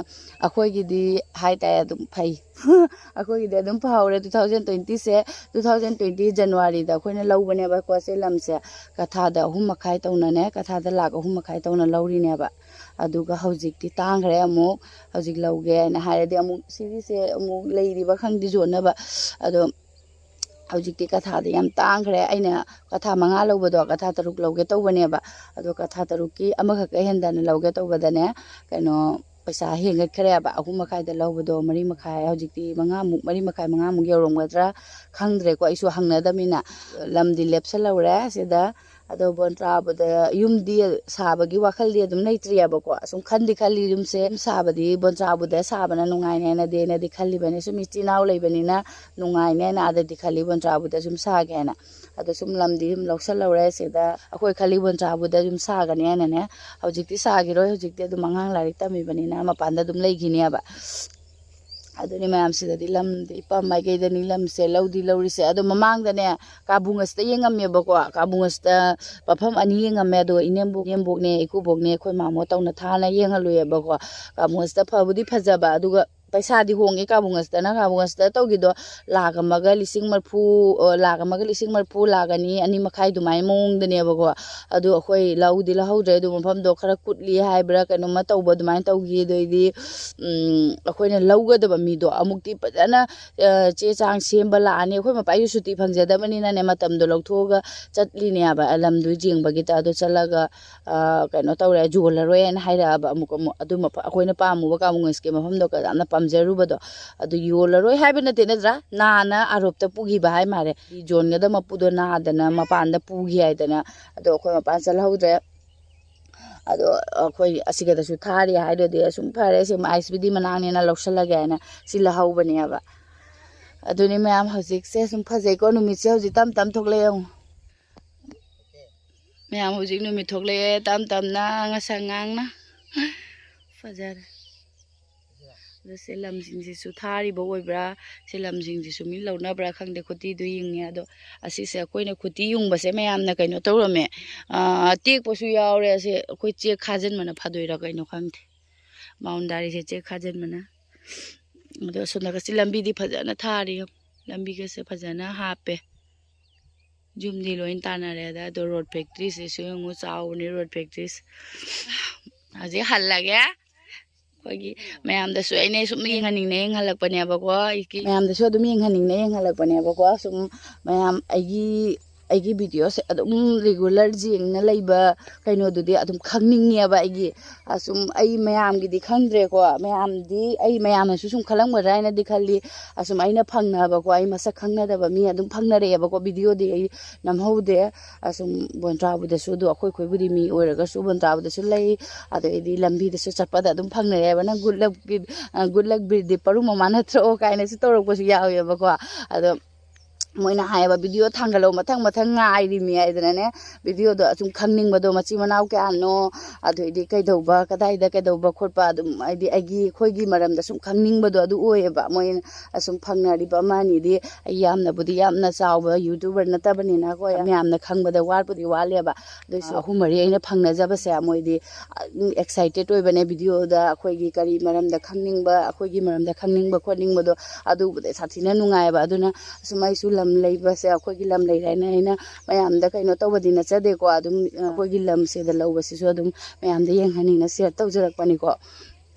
ꯑꯩꯈꯣꯏꯒꯤꯗꯤ ꯍꯥꯏꯇꯥꯔꯦ ꯑꯗꯨꯝ ꯐꯩ꯫ ꯑꯩꯈꯣꯏꯒꯤꯗꯤ ꯑꯗꯨꯝ ꯐꯍꯧꯔꯦ꯫ ꯇꯨ ꯊꯥꯎꯖꯟ ꯇ꯭ꯋꯦꯟꯇꯤꯁꯦ, ꯇꯨ ꯊꯥꯎꯖꯟ ꯇ꯭ꯋꯦꯟꯇꯤ ꯖꯅꯋꯥꯔꯤꯗ ꯑꯩꯈꯣꯏꯅ ꯂꯧꯕꯅꯦꯕꯀꯣ ꯁꯤ ꯂꯝꯁꯦ꯫ ꯀꯊꯥꯗ ꯑꯍꯨꯝ ꯃꯈꯥꯏ ꯇꯧꯅꯅꯦ, ꯀꯊꯥꯗ ꯂꯥꯛ ꯑꯍꯨꯝ ꯃꯈꯥꯏ ꯇꯧꯅ ꯂꯧꯔꯤꯅꯦꯕ꯫ ꯑꯗꯨꯒ ꯍꯧꯖꯤꯛꯇꯤ ꯇꯥꯡꯈ꯭ꯔꯦ ꯑꯃꯨꯛ꯫ ꯍꯧꯖꯤꯛ ꯂꯧꯒꯦ ꯍꯥꯏꯅ ꯍꯥꯏꯔꯗꯤ ꯑꯃꯨꯛ ꯁꯤꯒꯤꯁꯦ ꯑꯃꯨꯛ ꯂꯩꯔꯤꯕ ꯈꯪꯗꯦ ꯌꯣꯟꯅꯕ꯫ ꯑꯗꯣ ꯍꯧꯖꯤꯛꯇꯤ ꯀꯊꯥꯗ ꯌꯥꯝ ꯇꯥꯡꯈ꯭ꯔꯦ꯫ ꯑꯩꯅ ꯀꯊꯥ ꯃꯉꯥ ꯂꯧꯕꯗꯣ ꯀꯊꯥ ꯇꯔꯨꯛ ꯂꯧꯒꯦ ꯇꯧꯕꯅꯦꯕ꯫ ꯑꯗꯣ ꯀꯊꯥ ꯇꯔꯨꯛꯀꯤ ꯑꯃꯈꯛꯀ ꯍꯦꯟꯗꯅ ꯂꯧꯒꯦ ꯇꯧꯕꯗꯅꯦ, ꯀꯩꯅꯣ, ꯄꯩꯁꯥ ꯍꯦꯟꯒꯠꯈ꯭ꯔꯦꯕ꯫ ꯑꯍꯨꯝ ꯃꯈꯥꯏꯗ ꯂꯧꯕꯗꯣ ꯃꯔꯤ ꯃꯈꯥꯏ, ꯍꯧꯖꯤꯛꯇꯤ ꯃꯉꯥꯃꯨꯛ, ꯃꯔꯤ ꯃꯈꯥꯏ, ꯃꯉꯥꯃꯨꯛ ꯌꯧꯔꯝꯒꯗ꯭ꯔꯥ ꯈꯪꯗ꯭ꯔꯦꯀꯣ, ꯑꯩꯁꯨ ꯍꯪꯅꯗꯕꯅꯤꯅ꯫ ꯂꯝꯗꯤ ꯂꯦꯞꯁꯜꯍꯧꯔꯦ ꯁꯤꯗ꯫ ꯑꯗꯣ ꯕꯣꯟꯇ꯭ꯔꯥꯕꯨꯗ ꯌꯨꯝꯗꯤ ꯁꯥꯕꯒꯤ ꯋꯥꯈꯜꯗꯤ ꯑꯗꯨꯝ ꯂꯩꯇ꯭ꯔꯤꯑꯕꯀꯣ꯫ ꯑꯁꯨꯝ ꯈꯟꯗꯤ ꯈꯜꯂꯤ, ꯌꯨꯝꯁꯦ, ꯌꯨꯝ ꯁꯥꯕꯗꯤ ꯕꯣꯟꯇ꯭ꯔꯥꯕꯨꯗ ꯁꯥꯕꯅ ꯅꯨꯡꯉꯥꯏꯅꯦꯅꯗꯤ ꯑꯩꯅꯗꯤ ꯈꯜꯂꯤꯕꯅꯤ꯫ ꯁꯨꯝ ꯏꯆꯤꯜ ꯏꯅꯥꯎ ꯂꯩꯕꯅꯤꯅ ꯅꯨꯡꯉꯥꯏꯅꯦꯅ ꯑꯥꯗꯗꯤ ꯈꯜꯂꯤ, ꯕꯣꯟꯇ꯭ꯔꯥꯕꯨꯗ ꯁꯨꯝ ꯁꯥꯒꯦꯅ꯫ ꯑꯗꯣ ꯁꯨꯝ ꯂꯝꯗꯤ ꯁꯨꯝ ꯂꯧꯁꯜꯍꯧꯔꯦ ꯁꯤꯗ꯫ ꯑꯩꯈꯣꯏ ꯈꯜꯂꯤ ꯕꯣꯟꯇ꯭ꯔꯥꯕꯨꯗ ꯁꯨꯝ ꯁꯥꯒꯅꯤ ꯍꯥꯏꯅꯅꯦ꯫ ꯍꯧꯖꯤꯛꯇꯤ ꯁꯥꯈꯤꯔꯣꯏ, ꯍꯧꯖꯤꯛꯇꯤ ꯑꯗꯨꯝ ꯑꯉꯥꯡ ꯂꯥꯏꯔꯤꯛ ꯇꯝꯃꯤꯕꯅꯤꯅ ꯃꯄꯥꯟꯗ ꯑꯗꯨꯝ ꯂꯩꯈꯤꯅꯦꯕ꯫ ꯑꯗꯨꯅꯤ ꯃꯌꯥꯝꯁꯤꯗꯗꯤ ꯂꯝꯗꯤ ꯏꯄꯥꯝ ꯃꯥꯏꯀꯩꯗꯅꯤ ꯂꯝꯁꯦ ꯂꯧꯗꯤ ꯂꯧꯔꯤꯁꯦ꯫ ꯑꯗꯣ ꯃꯃꯥꯡꯗꯅꯦ ꯀꯥꯕꯨꯡ ꯑꯁꯤꯗ ꯌꯦꯡꯉꯝꯃꯦꯕꯀꯣ꯫ ꯀꯥꯕꯨꯡ ꯑꯁꯤꯗ ꯃꯐꯝ ꯑꯅꯤ ꯌꯦꯡꯉꯝꯃꯦ꯫ ꯑꯗꯣ ꯏꯅꯦꯝꯕꯣꯛ, ꯏꯅꯦꯝꯕꯣꯛꯅꯦ, ꯏꯀꯨꯕꯣꯛꯅꯦ, ꯑꯩꯈꯣꯏ ꯃꯥꯃꯣ ꯇꯧꯅ ꯊꯥꯅ ꯌꯦꯡꯍꯜꯂꯨꯏꯌꯦꯕꯀꯣ꯫ ꯀꯥꯕꯨꯡ ꯑꯁꯤꯗ ꯐꯕꯨꯗꯤ ꯐꯖꯕ, ꯑꯗꯨꯒ ꯄꯩꯁꯥꯗꯤ ꯍꯣꯡꯉꯦ ꯀꯥꯕꯨꯡ ꯑꯁꯤꯗꯅ꯫ ꯀꯥꯕꯨꯡ ꯑꯁꯤꯗ ꯇꯧꯈꯤꯗꯣ ꯂꯥꯛ ꯑꯃꯒ ꯂꯤꯁꯤꯡ ꯃꯔꯤꯐꯨ, ꯑꯣ, ꯂꯥꯛ ꯑꯃꯒ ꯂꯤꯁꯤꯡ ꯃꯔꯤꯐꯨ, ꯂꯥꯛ ꯑꯅꯤ, ꯑꯅꯤ ꯃꯈꯥꯏ ꯑꯗꯨꯃꯥꯏꯅ ꯃꯑꯣꯡꯗꯅꯦꯕꯀꯣ꯫ ꯑꯗꯣ ꯑꯩꯈꯣꯏ ꯂꯧꯗꯤ ꯂꯧꯍꯧꯗ꯭ꯔꯦ꯫ ꯑꯗꯨ ꯃꯐꯝꯗꯣ ꯈꯔ ꯀꯨꯠꯂꯤ ꯍꯥꯏꯕ꯭ꯔꯥ ꯀꯩꯅꯣꯝꯃ ꯇꯧꯕ ꯑꯗꯨꯃꯥꯏꯅ ꯇꯧꯈꯤ꯫ ꯑꯗꯩꯗꯤ, ꯎꯝ, ꯑꯩꯈꯣꯏꯅ ꯂꯧꯒꯗꯕ ꯃꯤꯗꯣ ꯑꯃꯨꯛꯇꯤ ꯐꯖꯅ, ꯑ, ꯆꯦ ꯆꯥꯡ ꯁꯦꯝꯕ ꯂꯥꯛꯑꯅꯤ꯫ ꯑꯩꯈꯣꯏ ꯃꯄꯥꯒꯤ ꯁꯨꯇꯤ ꯐꯪꯖꯗꯕꯅꯤꯅꯅꯦ, ꯃꯇꯝꯗꯣ ꯂꯧꯊꯣꯛꯑꯒ ꯆꯠꯂꯤꯅꯦꯕ ꯂꯝꯗꯨ ꯌꯦꯡꯕꯒꯤꯗ꯫ ꯑꯗꯨ ꯆꯠꯂꯒ, ꯑ, ꯀꯩꯅꯣ ꯇꯧꯔꯦ, ꯌꯣꯜꯂꯔꯣꯏꯅ ꯍꯥꯏꯔꯛꯑꯕ꯫ ꯑꯃꯨꯛ, ꯑꯃꯨꯛ ꯑꯗꯨ ꯃꯐ-, ꯑꯩꯈꯣꯏꯅ ꯄꯥꯝꯃꯨꯕ ꯀꯥꯕꯨꯡ ꯑꯁꯤꯒꯤ ꯃꯐꯝꯗꯣ ꯌꯥꯝꯅ ꯄꯥꯝꯖꯔꯨꯕꯗꯣ, ꯑꯗꯨ ꯌꯣꯜꯂꯔꯣꯏ ꯍꯥꯏꯕ ꯅꯠꯇꯦ, ꯅꯠꯇ꯭ꯔꯥ? ꯅꯥꯅ ꯑꯔꯣꯞꯇ ꯄꯨꯈꯤꯕ ꯍꯥꯏ ꯃꯥꯜꯂꯦ꯫ ꯌꯣꯟꯒꯗꯕ ꯃꯄꯨꯗꯣ ꯅꯥꯗꯅ ꯃꯄꯥꯟꯗ ꯄꯨꯈꯤ ꯍꯥꯏꯗꯅ꯫ ꯑꯗꯣ ꯑꯩꯈꯣꯏ ꯃꯄꯥꯟ ꯆꯠꯍꯧꯗ꯭ꯔꯦ꯫ ꯑꯗꯣ ꯑꯩꯈꯣꯏ ꯑꯁꯤꯒꯗꯁꯨ ꯊꯥꯔꯤ ꯍꯥꯏꯗꯨꯗꯤ, ꯑꯁꯨꯝ ꯐꯔꯦ, ꯁꯤ ꯑꯥꯏꯁ ꯕꯤ ꯗꯤ ꯃꯅꯥꯛꯅꯦꯅ ꯂꯧꯁꯜꯂꯒꯦ ꯍꯥꯏꯅ ꯁꯤ ꯂꯧꯍꯧꯕꯅꯦꯕ꯫ ꯑꯗꯨꯅꯤ ꯃꯌꯥꯝ, ꯍꯧꯖꯤꯛꯁꯦ ꯁꯨꯝ ꯐꯖꯩꯀꯣ, ꯅꯨꯃꯤꯠꯁꯦ ꯍꯧꯖꯤꯛ ꯇꯞ ꯇꯞ ꯊꯣꯛꯂꯛꯑꯦ ꯌꯦꯡꯉꯣ꯫ ꯃꯌꯥꯝ, ꯍꯧꯖꯤꯛ ꯅꯨꯃꯤꯠ ꯊꯣꯛꯂꯛꯑꯦ ꯇꯞ ꯇꯞꯅ, ꯉꯁꯪ ꯉꯥꯡꯅ꯫ ꯐꯖꯔꯦ꯫ ꯑꯗꯣ ꯁꯤ ꯂꯝꯁꯤꯡꯁꯤꯁꯨ ꯊꯥꯔꯤꯕ ꯑꯣꯏꯕ꯭ꯔꯥ, ꯁꯤ ꯂꯝꯁꯤꯡꯁꯤꯁꯨ ꯃꯤ ꯂꯧꯅꯕ꯭ꯔꯥ ꯈꯪꯗꯦ, ꯈꯨꯇꯤꯗꯨ ꯌꯦꯡꯉꯦ꯫ ꯑꯗꯣ ꯑꯁꯤꯁꯦ ꯑꯩꯈꯣꯏꯅ ꯈꯨꯇꯤ ꯌꯨꯡꯕꯁꯦ ꯃꯌꯥꯝꯅ ꯀꯩꯅꯣ ꯇꯧꯔꯝꯃꯦ, ꯑꯥ, ꯇꯦꯛꯄꯁꯨ ꯌꯥꯎꯔꯦ꯫ ꯑꯁꯦ ꯑꯩꯈꯣꯏ ꯆꯦꯛ ꯈꯥꯖꯤꯟꯕꯅ ꯐꯗꯣꯏꯔꯥ ꯀꯩꯅꯣ ꯈꯪꯗꯦ, ꯕꯥꯎꯟꯗꯥꯔꯤꯁꯦ ꯆꯦꯛ ꯈꯥꯖꯤꯟꯕꯅ꯫ ꯑꯗꯣ ꯑꯁꯣꯝꯗꯒꯁꯤ ꯂꯝꯕꯤꯗꯤ ꯐꯖꯅ ꯊꯥꯔꯤ, ꯂꯝꯕꯤꯒꯁꯦ ꯐꯖꯅ ꯍꯥꯞꯄꯦ꯫ ꯌꯨꯝꯗꯤ ꯂꯣꯏ ꯇꯥꯟꯅꯔꯦꯗ꯫ ꯑꯗꯣ ꯔꯣꯠ ꯐꯦꯛꯇ꯭ꯔꯤꯁꯤꯁꯨ ꯌꯦꯡꯉꯨ, ꯆꯥꯎꯕꯅꯤ ꯔꯣꯠ ꯐꯦꯛꯇ꯭ꯔꯤꯁꯦ꯫ ꯍꯧꯖꯤꯛ ꯍꯜꯂꯒꯦ꯫ ꯑꯩꯈꯣꯏꯒꯤ ꯃꯌꯥꯝꯗꯁꯨ ꯑꯩꯅ ꯁꯨꯝ ꯌꯦꯡꯍꯟꯅꯤꯡꯅ ꯌꯦꯡꯍꯜꯂꯛꯄꯅꯦꯕꯀꯣ, ꯃꯌꯥꯝꯗꯁꯨ ꯑꯗꯨꯝ ꯌꯦꯡꯍꯟꯅꯤꯡꯅ ꯌꯦꯡꯍꯜꯂꯛꯄꯅꯦꯕꯀꯣ꯫ ꯁꯨꯝ ꯃꯌꯥꯝ ꯑꯩꯒꯤ, ꯑꯩꯒꯤ ꯚꯤꯗꯤꯑꯣꯁꯦ ꯑꯗꯨꯝ ꯔꯤꯒꯨꯂꯔ ꯌꯦꯡꯅ ꯂꯩꯕ ꯀꯩꯅꯣꯗꯨꯗꯤ ꯑꯗꯨꯝ ꯈꯪꯅꯤꯡꯉꯦꯕ ꯑꯩꯒꯤ꯫ ꯑꯁꯨꯝ ꯑꯩ ꯃꯌꯥꯝꯒꯤꯗꯤ ꯈꯪꯗ꯭ꯔꯦꯀꯣ, ꯃꯌꯥꯝꯗꯤ, ꯑꯩ ꯃꯌꯥꯝꯅꯁꯨ ꯁꯨꯝ ꯈꯜꯂꯝꯒꯗ꯭ꯔꯥ ꯍꯥꯏꯅꯗꯤ ꯈꯜꯂꯤ꯫ ꯑꯁꯨꯝ ꯑꯩꯅ ꯐꯪꯅꯕꯀꯣ, ꯑꯩ ꯃꯁꯛ ꯈꯪꯅꯗꯕ ꯃꯤ ꯑꯗꯨꯝ ꯐꯪꯅꯔꯛꯑꯦꯕꯀꯣ, ꯚꯤꯗꯤꯑꯣꯗꯤ ꯑꯩ ꯅꯝꯍꯧꯗꯦ꯫ ꯑꯁꯨꯝ ꯕꯣꯟꯇ꯭ꯔꯥꯕꯨꯗꯁꯨ, ꯑꯗꯣ ꯑꯩꯈꯣꯏ ꯈꯣꯏꯕꯨꯗꯤ ꯃꯤ ꯑꯣꯏꯔꯒꯁꯨ ꯕꯣꯟꯇ꯭ꯔꯥꯕꯨꯗꯁꯨ ꯂꯩ, ꯑꯗꯩꯗꯤ ꯂꯝꯕꯤꯗꯁꯨ ꯆꯠꯄꯗ ꯑꯗꯨꯝ ꯐꯪꯅꯔꯦꯕ꯫ ꯅꯪ ꯒꯨꯗ ꯂꯛꯀꯤ, ꯒꯨꯗ ꯂꯛ ꯕꯤꯔꯗꯤꯞ ꯄꯔꯨꯝ ꯃꯃꯥ ꯅꯠꯇ꯭ꯔꯣ ꯀꯥꯏꯅꯁꯨ ꯇꯧꯔꯛꯄꯁꯨ ꯌꯥꯎꯋꯦꯕꯀꯣ꯫ ꯑꯗꯣ ꯃꯣꯏꯅ ꯍꯥꯏꯌꯦꯕ, "ꯚꯤꯗꯤꯑꯣ ꯊꯥꯡꯒꯠꯂꯛꯑꯣ, ꯃꯊꯪ ꯃꯊꯪ ꯉꯥꯏꯔꯤꯃꯤ" ꯍꯥꯏꯗꯅꯅꯦ꯫ ꯚꯤꯗꯤꯑꯣꯗꯣ ꯑꯁꯨꯝ ꯈꯪꯅꯤꯡꯕꯗꯣ, ꯃꯆꯤꯟ ꯃꯅꯥꯎ ꯀꯌꯥꯅꯣ, ꯑꯗꯩꯗꯤ ꯀꯩꯗꯧꯕ, ꯀꯗꯥꯏꯗ ꯀꯩꯗꯧꯕ ꯈꯣꯠꯄ, ꯑꯗꯨꯝ ꯍꯥꯏꯗꯤ ꯑꯩꯒꯤ, ꯑꯩꯈꯣꯏꯒꯤ ꯃꯔꯝꯗ ꯁꯨꯝ ꯈꯪꯅꯤꯡꯕꯗꯣ ꯑꯗꯨ ꯑꯣꯏꯌꯦꯕ꯫ ꯃꯣꯏ ꯑꯁꯨꯝ ꯐꯪꯅꯔꯤꯕ ꯑꯃ ꯑꯅꯤꯗꯤ ꯑꯩ ꯌꯥꯝꯅꯕꯨꯗꯤ ꯌꯥꯝꯅ ꯆꯥꯎꯕ ꯌꯨꯇ꯭ꯌꯨꯕꯔ ꯅꯠꯇꯕꯅꯤꯅꯀꯣ, ꯃꯌꯥꯝꯅ ꯈꯪꯕꯗ ꯋꯥꯠꯄꯨꯗꯤ ꯋꯥꯠꯂꯦꯕ꯫ ꯑꯗꯨꯏꯁꯨ ꯑꯍꯨꯝ ꯃꯔꯤ ꯑꯩꯅ ꯐꯪꯅꯖꯕꯁꯦ ꯃꯣꯏꯗꯤ ꯑꯦꯛꯁꯥꯏꯇꯦꯠ ꯑꯣꯏꯕꯅꯦ꯫ ꯚꯤꯗꯤꯑꯣꯗ ꯑꯩꯈꯣꯏꯒꯤ ꯀꯔꯤ ꯃꯔꯝꯗ ꯈꯪꯅꯤꯡꯕ, ꯑꯩꯈꯣꯏꯒꯤ ꯃꯔꯝꯗ ꯈꯪꯅꯤꯡꯕ ꯈꯣꯠꯅꯤꯡꯕꯗꯣ ꯑꯗꯨꯕꯨꯗꯤ ꯁꯥꯊꯤꯅ ꯅꯨꯡꯉꯥꯏꯌꯦꯕ꯫ ꯑꯗꯨꯅ ꯑꯁꯨꯝ ꯑꯩꯁꯨ ꯂꯝ ꯂꯩꯕꯁꯦ, ꯑꯩꯈꯣꯏꯒꯤ ꯂꯝ ꯂꯩꯔꯦꯅ ꯑꯩꯅ ꯃꯌꯥꯝꯗ ꯀꯩꯅꯣ ꯇꯧꯕꯗꯤ ꯅꯠꯆꯗꯦꯀꯣ꯫ ꯑꯗꯨꯝ ꯑꯩꯈꯣꯏꯒꯤ ꯂꯝꯁꯤꯗ ꯂꯧꯕꯁꯤꯁꯨ ꯑꯗꯨꯝ ꯃꯌꯥꯝꯗ ꯌꯦꯡꯍꯟꯅꯤꯡꯅ ꯁꯤꯌꯔ ꯇꯧꯖꯔꯛꯄꯅꯤꯀꯣ꯫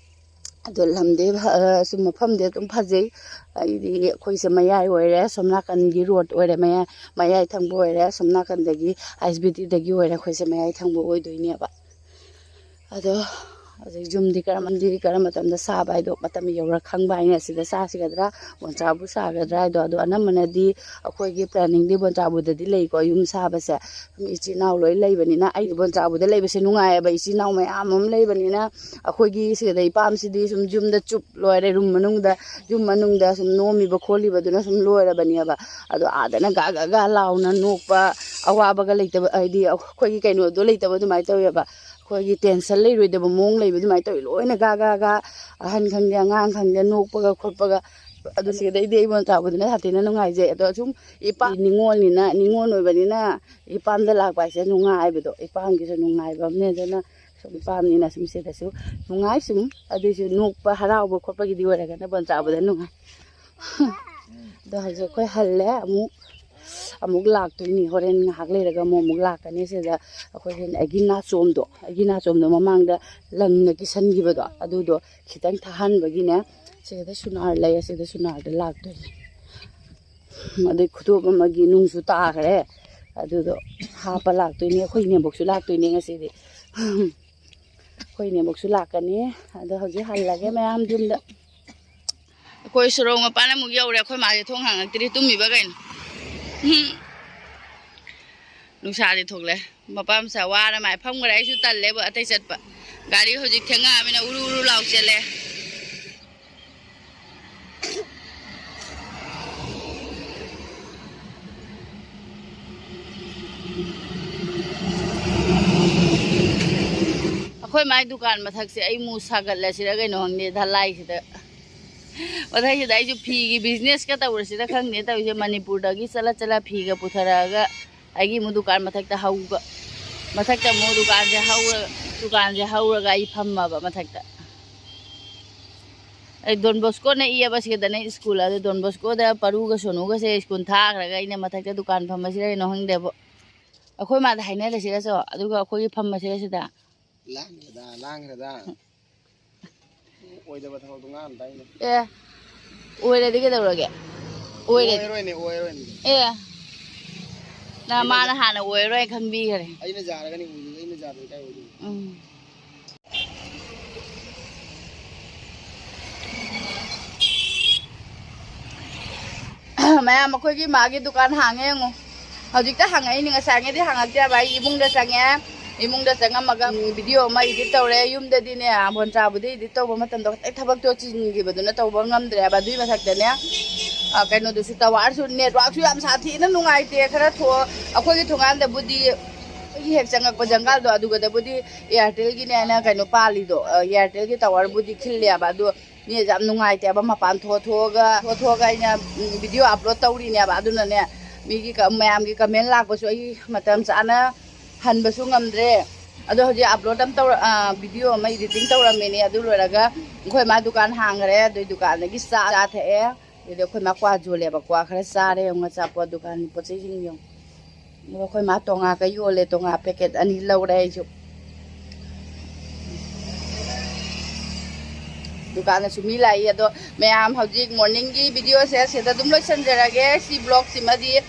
ꯑꯗꯣ ꯂꯝꯗꯤ ꯐ-, ꯑ, ꯁꯨꯝ ꯃꯐꯝꯗꯤ ꯑꯗꯨꯝ ꯐꯖꯩ꯫ ꯑꯩꯗꯤ ꯑꯩꯈꯣꯏꯁꯦ ꯃꯌꯥꯏ ꯑꯣꯏꯔꯦ, ꯁꯣꯝ ꯅꯥꯀꯟꯒꯤ ꯔꯣꯗ ꯑꯣꯏꯔꯦ, ꯃꯌꯥꯏ, ꯃꯌꯥꯏ ꯊꯪꯕ ꯑꯣꯏꯔꯦ, ꯁꯣꯝ ꯅꯥꯀꯟꯗꯒꯤ ꯑꯥꯏ ꯑꯦꯁ ꯕꯤ ꯇꯤꯗꯒꯤ ꯑꯣꯏꯔꯦ, ꯑꯩꯈꯣꯏꯁꯦ ꯃꯌꯥꯏ ꯊꯪꯕ ꯑꯣꯏꯗꯣꯏꯅꯦꯕ꯫ ꯑꯗꯣ ꯍꯧꯖꯤꯛ ꯌꯨꯝꯗꯤ ꯀꯔꯝꯕꯗꯤ ꯀꯔꯝꯕ ꯃꯇꯝꯗ ꯁꯥꯕ ꯍꯥꯏꯗꯣ ꯃꯇꯝ ꯌꯧꯔ ꯈꯪꯕ ꯍꯥꯏꯅ, ꯑꯁꯤꯗ ꯁꯥꯁꯤꯒꯗ꯭ꯔꯥ, ꯕꯣꯟꯆꯥꯕꯨ ꯁꯥꯒꯗ꯭ꯔꯥ ꯍꯥꯏꯗꯣ꯫ ꯑꯗꯣ ꯑꯅꯝꯕꯅꯗꯤ ꯑꯩꯈꯣꯏꯒꯤ ꯄ꯭ꯂꯥꯅꯤꯡꯗꯤ ꯕꯣꯟꯆꯥꯕꯨꯗꯗꯤ ꯂꯩꯀꯣ, ꯌꯨꯝ ꯁꯥꯕꯁꯦ꯫ ꯏꯆꯤꯜ ꯏꯅꯥꯎ ꯂꯣꯏ ꯂꯩꯕꯅꯤꯅ ꯑꯩ ꯕꯣꯟꯆꯥꯕꯨꯗ ꯂꯩꯕꯁꯦ ꯅꯨꯡꯉꯥꯏꯌꯦꯕ, ꯏꯆꯤꯜ ꯏꯅꯥꯎ ꯃꯌꯥꯝ ꯑꯃ ꯂꯩꯕꯅꯤꯅ꯫ ꯑꯩꯈꯣꯏꯒꯤ ꯁꯤꯗ ꯏꯄꯥꯝꯁꯤꯗꯤ ꯁꯨꯝ ꯌꯨꯝꯗ ꯆꯨꯞ ꯂꯣꯏꯔꯦ, ꯔꯨꯝ ꯃꯅꯨꯡꯗ, ꯌꯨꯝ ꯃꯅꯨꯡꯗ ꯁꯨꯝ ꯅꯣꯝꯃꯤꯕ ꯈꯣꯠꯂꯤꯕꯗꯨꯅ ꯁꯨꯝ ꯂꯣꯏꯔꯕꯅꯦꯕ꯫ ꯑꯗꯣ ꯑꯥꯗꯅ ꯒꯥ ꯒꯥ ꯒꯥ ꯂꯥꯎꯅ ꯅꯣꯛꯄ, ꯑꯋꯥꯕꯒ ꯂꯩꯇꯕ, ꯍꯥꯏꯗꯤ ꯑꯩꯈꯣꯏꯒꯤ ꯀꯩꯅꯣꯗꯣ ꯂꯩꯇꯕ ꯑꯗꯨꯃꯥꯏꯅ ꯇꯧꯋꯦꯕ꯫ ꯑꯩꯈꯣꯏꯒꯤ ꯇꯦꯟꯁꯟ ꯂꯩꯔꯣꯏꯗꯕ ꯃꯑꯣꯡ ꯂꯩꯕ ꯑꯗꯨꯃꯥꯏꯅ ꯇꯧꯋꯤ꯫ ꯂꯣꯏꯅ ꯒꯥ ꯒꯥ ꯒꯥ, ꯑꯍꯟ ꯈꯪꯗꯦ ꯑꯉꯥꯡ ꯈꯪꯗꯦ, ꯅꯣꯛꯄꯒ ꯈꯣꯠꯄꯒ꯫ ꯑꯗꯨ ꯁꯤꯗꯩꯗꯤ ꯑꯩ ꯕꯣꯟꯆꯥꯕꯗꯨꯅ ꯁꯥꯊꯤꯅ ꯅꯨꯡꯉꯥꯏꯖꯩ꯫ ꯑꯗꯣ ꯁꯨꯝ ꯏꯄꯥ ꯅꯤꯉꯣꯜꯅꯤꯅ, ꯅꯤꯉꯣꯜ ꯑꯣꯏꯕꯅꯤꯅ ꯏꯄꯥꯝꯗ ꯂꯥꯛꯄ ꯍꯥꯏꯁꯦ ꯅꯨꯡꯉꯥꯏꯕꯗꯣ, ꯏꯄꯥꯝꯒꯤꯁꯨ ꯅꯨꯡꯉꯥꯏꯕ ꯑꯃꯅꯦ꯫ ꯑꯗꯨꯅ ꯁꯨꯝ ꯏꯄꯥꯝꯅꯤꯅ ꯁꯨꯝ ꯁꯤꯗꯁꯨ ꯅꯨꯡꯉꯥꯏ꯫ ꯁꯨꯝ ꯑꯗꯨꯏꯁꯨ ꯅꯣꯛꯄ ꯍꯔꯥꯎꯕ ꯈꯣꯠꯄꯒꯤꯗꯤ ꯑꯣꯏꯔꯒꯅ ꯕꯣꯟꯆꯥꯕꯗ ꯅꯨꯡꯉꯥꯏ꯫ ꯑꯗꯣ ꯍꯧꯖꯤꯛ ꯑꯩꯈꯣꯏ ꯍꯜꯂꯦ꯫ ꯑꯃꯨꯛ ꯑꯃꯨꯛ ꯂꯥꯛꯇꯣꯏꯅꯤ꯫ ꯍꯣꯔꯦꯟ ꯉꯥꯏꯍꯥꯛ ꯂꯩꯔꯒ ꯑꯃꯨꯛ ꯑꯃꯨꯛ ꯂꯥꯛꯀꯅꯤ꯫ ꯁꯤꯗ ꯑꯩꯈꯣꯏꯒꯤ ꯑꯩꯒꯤ ꯅꯥꯆꯣꯝꯗꯣ, ꯑꯩꯒꯤ ꯅꯥꯆꯣꯝꯗꯣ ꯃꯃꯥꯡꯗ ꯂꯪꯅ ꯀꯤꯁꯟꯈꯤꯕꯗꯣ, ꯑꯗꯨꯗꯣ ꯈꯤꯇꯪ ꯊꯥꯍꯟꯕꯒꯤꯅꯦ꯫ ꯁꯤꯗ ꯁꯨꯅꯥꯔ ꯂꯩ, ꯑꯁꯤꯗ ꯁꯨꯅꯥꯔꯗ ꯂꯥꯛꯇꯣꯏꯅꯤ꯫ ꯑꯗꯩ ꯈꯨꯗꯣꯞ ꯑꯃꯒꯤ ꯅꯨꯡꯁꯨ ꯇꯥꯈ꯭ꯔꯦ, ꯑꯗꯨꯗꯣ ꯍꯥꯞꯄ ꯂꯥꯛꯇꯣꯏꯅꯤ꯫ ꯑꯩꯈꯣꯏ ꯏꯅꯦꯝꯕꯣꯛꯁꯨ ꯂꯥꯛꯇꯣꯏꯅꯦ ꯉꯁꯤꯗꯤ꯫ ꯑꯩꯈꯣꯏ ꯏꯅꯦꯝꯕꯣꯛꯁꯨ ꯂꯥꯛꯀꯅꯤ꯫ ꯑꯗꯣ ꯍꯧꯖꯤꯛ ꯍꯜꯂꯒꯦ ꯃꯌꯥꯝ ꯌꯨꯝꯗ꯫ ꯑꯩꯈꯣꯏ ꯁꯣꯔꯣꯛ ꯃꯄꯥꯟ ꯑꯃꯨꯛ ꯌꯧꯔꯦ꯫ ꯑꯩꯈꯣꯏ ꯃꯥꯁꯦ ꯊꯣꯡ ꯍꯥꯡꯉꯛꯇ꯭ꯔꯤ, ꯇꯨꯝꯃꯤꯕ ꯀꯩꯅꯣ? ꯎꯝ꯫ ꯅꯨꯡꯁꯥꯗꯤ ꯊꯣꯛꯂꯦ꯫ ꯃꯄꯥ ꯃꯆꯥ ꯋꯥꯔ ꯃꯥꯏ ꯐꯝꯈ꯭ꯔꯦ꯫ ꯑꯩꯁꯨ ꯇꯜꯂꯦꯕ ꯑꯇꯩ ꯆꯠꯄ꯫ ꯒꯥꯔꯤ ꯍꯧꯖꯤꯛ ꯊꯦꯡꯉꯛꯑꯃꯤꯅ ꯎꯔꯨ ꯎꯔꯨ ꯂꯥꯎ ꯆꯦꯜꯂꯦ꯫ ꯑꯩꯈꯣꯏ ꯃꯥꯏ ꯗꯨꯀꯥꯟ ꯃꯊꯛꯁꯦ ꯑꯩ ꯃꯨ ꯁꯥꯒꯠꯂꯁꯤꯔ ꯀꯩꯅꯣ ꯈꯪꯗꯦ, ꯙꯂꯥꯏꯁꯤꯗ꯫ ꯃꯊꯛꯁꯤꯗ ꯑꯩꯁꯨ ꯐꯤꯒꯤ ꯕꯤꯖꯤꯅꯦꯁꯀ ꯇꯧꯔꯁꯤꯔ ꯈꯪꯗꯦ ꯇꯧꯔꯤꯁꯦ꯫ ꯃꯅꯤꯄꯨꯔꯗꯒꯤ ꯆꯠꯂ ꯆꯠꯂ ꯐꯤꯒ ꯄꯨꯊꯔꯛꯑꯒ ꯑꯩꯒꯤ ꯑꯃꯨꯛ ꯗꯨꯀꯥꯟ ꯃꯊꯛꯇ ꯍꯧꯕ, ꯃꯊꯛꯇ ꯑꯃꯨꯛ ꯗꯨꯀꯥꯟꯁꯦ ꯍꯧꯔ-, ꯗꯨꯀꯥꯟꯁꯦ ꯍꯧꯔꯒ ꯑꯩ ꯐꯝꯃꯕ ꯃꯊꯛꯇ꯫ ꯑꯩ ꯗꯣꯟ ꯕꯣꯁꯀꯣ ꯅꯛꯏꯌꯦꯕ ꯁꯤꯗꯅꯦ ꯁ꯭ꯀꯨꯜ꯫ ꯑꯗꯨ ꯗꯣꯟ ꯕꯣꯁꯀꯣꯗ ꯄꯔꯨꯒ ꯁꯣꯅꯨꯒꯁꯦ ꯁ꯭ꯀꯨꯜ ꯊꯥꯈ꯭ꯔꯒ ꯑꯩꯅ ꯃꯊꯛꯇ ꯗꯨꯀꯥꯟ ꯐꯝꯕꯁꯤꯗ ꯀꯩꯅꯣ ꯈꯪꯗꯦꯕ꯫ ꯑꯩꯈꯣꯏ ꯃꯥꯗ ꯍꯥꯏꯅꯔꯁꯤꯔꯁꯨ, ꯑꯗꯨꯒ ꯑꯩꯈꯣꯏꯒꯤ ꯐꯝꯕꯁꯤꯗ ꯁꯤꯗ꯫ ꯂꯥꯡꯈ꯭ꯔꯦꯗ, ꯂꯥꯡꯈ꯭ꯔꯦꯗ꯫ ꯑꯣꯏꯗꯕ ꯊꯕꯛꯇꯣ ꯉꯥꯡꯅꯨ ꯇꯥꯏꯅꯦ꯫ ꯑꯦ, ꯑꯣꯏꯔꯗꯤ ꯀꯩꯗꯧꯔꯒꯦ? ꯑꯣꯏꯔꯗꯤ꯫ ꯑꯣꯏꯔꯣꯏꯅꯦ, ꯑꯣꯏꯔꯣꯏꯅꯦ꯫ ꯑꯦ, ꯅ ꯑꯩꯅ ꯃꯥꯅ ꯍꯥꯟꯅ ꯑꯣꯏꯔꯣꯏ ꯈꯪꯕꯤꯈꯔꯦ꯫ ꯑꯩꯅ ꯌꯥꯔꯒꯅꯤ ꯑꯣꯏꯗꯣꯏꯅꯦ, ꯑꯩꯅ ꯌꯥꯗ꯭ꯔꯗꯤ ꯀꯥꯏ ꯑꯣꯏꯗꯣꯏꯅꯣ? ꯎꯝ꯫ ꯃꯌꯥꯝ, ꯑꯩꯈꯣꯏꯒꯤ ꯃꯥꯒꯤ ꯗꯨꯀꯥꯟ ꯍꯥꯡꯉꯦ ꯌꯦꯡꯉꯣ꯫ ꯍꯧꯖꯤꯛꯇ ꯍꯥꯡꯉꯛꯏꯅꯦ, ꯉꯁꯥꯏꯉꯩꯗꯤ ꯍꯥꯡꯉꯛꯇꯦꯕ꯫ ꯑꯩ ꯏꯃꯨꯡꯗ ꯆꯪꯉꯦ, ꯏꯃꯨꯡꯗ ꯆꯪꯉꯝꯃꯒ, ꯎꯝ, ꯚꯤꯗꯤꯑꯣ ꯑꯃ ꯏꯗꯤꯠ ꯇꯧꯔꯦ꯫ ꯌꯨꯝꯗꯗꯤꯅꯦ, ꯕꯣꯟꯆꯥꯕꯨꯗꯤ ꯏꯗꯤꯠ ꯇꯧꯕ ꯃꯇꯝꯗꯣ ꯈꯤꯇꯪ ꯊꯕꯛꯇꯣ ꯆꯤꯟꯈꯤꯕꯗꯨꯅ ꯇꯧꯕ ꯉꯝꯗ꯭ꯔꯦꯕ꯫ ꯑꯗꯨꯏ ꯃꯊꯛꯇꯅꯦ, ꯑ, ꯀꯩꯅꯣꯗꯨꯁꯨ, ꯇꯋꯥꯔꯁꯨ, ꯅꯦꯠꯋꯥꯛꯁꯨ ꯌꯥꯝ ꯁꯥꯊꯤꯅ ꯅꯨꯡꯉꯥꯏꯇꯦ꯫ ꯈꯔ ꯊꯣꯛ-, ꯑꯩꯈꯣꯏꯒꯤ ꯊꯣꯡꯒꯥꯟꯗꯕꯨꯗꯤ ꯑꯩꯒꯤ ꯍꯦꯛ ꯆꯪꯉꯛꯄ ꯖꯪꯒꯜꯗꯣ ꯑꯗꯨꯒꯗꯕꯨꯗꯤ Airtelꯒꯤꯅꯦꯅ ꯀꯩꯅꯣ ꯄꯥꯜꯂꯤꯗꯣ, ꯑ, Airtelꯒꯤ towerꯕꯨꯗꯤ ꯈꯤꯜꯂꯦꯕ, ꯑꯗꯣ ꯃꯤꯅꯁꯨ ꯌꯥꯝ ꯅꯨꯡꯉꯥꯏꯇꯦꯕ꯫ ꯃꯄꯥꯟ ꯊꯣꯛꯑ ꯊꯣꯛꯑꯒ, ꯊꯣꯛꯑ ꯊꯣꯛꯑꯒ ꯑꯩꯅ, ꯎꯝ, video upload ꯇꯧꯔꯤꯅꯦꯕ꯫ ꯑꯗꯨꯅꯅꯦ, ꯃꯤꯒꯤ ꯀ-, ꯃꯌꯥꯝꯒꯤ comment ꯂꯥꯛꯄꯁꯨ ꯑꯩ ꯃꯇꯝ ꯆꯥꯅ ꯍꯟꯕꯁꯨ ꯉꯝꯗ꯭ꯔꯦ꯫ ꯑꯗꯣ ꯍꯧꯖꯤꯛ upload ꯑꯃ ꯇꯧꯔ-, ꯑ, video ꯑꯃ editing ꯇꯧꯔꯝꯃꯤꯅꯦ꯫ ꯑꯗꯨ ꯂꯣꯏꯔꯒ ꯑꯩꯈꯣꯏ ꯃꯥ ꯗꯨꯀꯥꯟ ꯍꯥꯡꯈ꯭ꯔꯦ꯫ ꯑꯗꯨꯏ ꯗꯨꯀꯥꯟꯗꯒꯤ ꯆꯥ, ꯆꯥ ꯊꯛꯑꯦ꯫ ꯑꯗꯨꯗꯤ ꯑꯩꯈꯣꯏ ꯃꯥ ꯀ꯭ꯋꯥ ꯌꯣꯜꯂꯦꯕ, ꯀ꯭ꯋꯥ ꯈꯔ ꯆꯥꯔꯦ꯫ ꯌꯦꯡꯉꯨ, ꯑꯆꯥꯄꯣꯠ ꯗꯨꯀꯥꯟꯒꯤ ꯄꯣꯠ ꯆꯩꯁꯤꯡ ꯌꯦꯡꯉꯨ꯫ ꯑꯗꯣ ꯑꯩꯈꯣꯏ ꯃꯥ ꯇꯣꯉꯥꯒ ꯌꯣꯜꯂꯦ, ꯇꯣꯉꯥ packet ꯑꯅꯤ ꯂꯧꯔꯦ ꯑꯩꯁꯨ꯫ ꯗꯨꯀꯥꯟꯗꯁꯨ ꯃꯤ ꯂꯥꯛꯏ꯫ ꯑꯗꯣ ꯃꯌꯥꯝ, ꯍꯧꯖꯤꯛ morningꯒꯤ videoꯁꯦ ꯁꯤꯗ ꯑꯗꯨꯝ ꯂꯣꯏꯁꯤꯟꯖꯔꯒꯦ꯫ ꯁꯤ vlogꯁꯤꯃꯗꯤ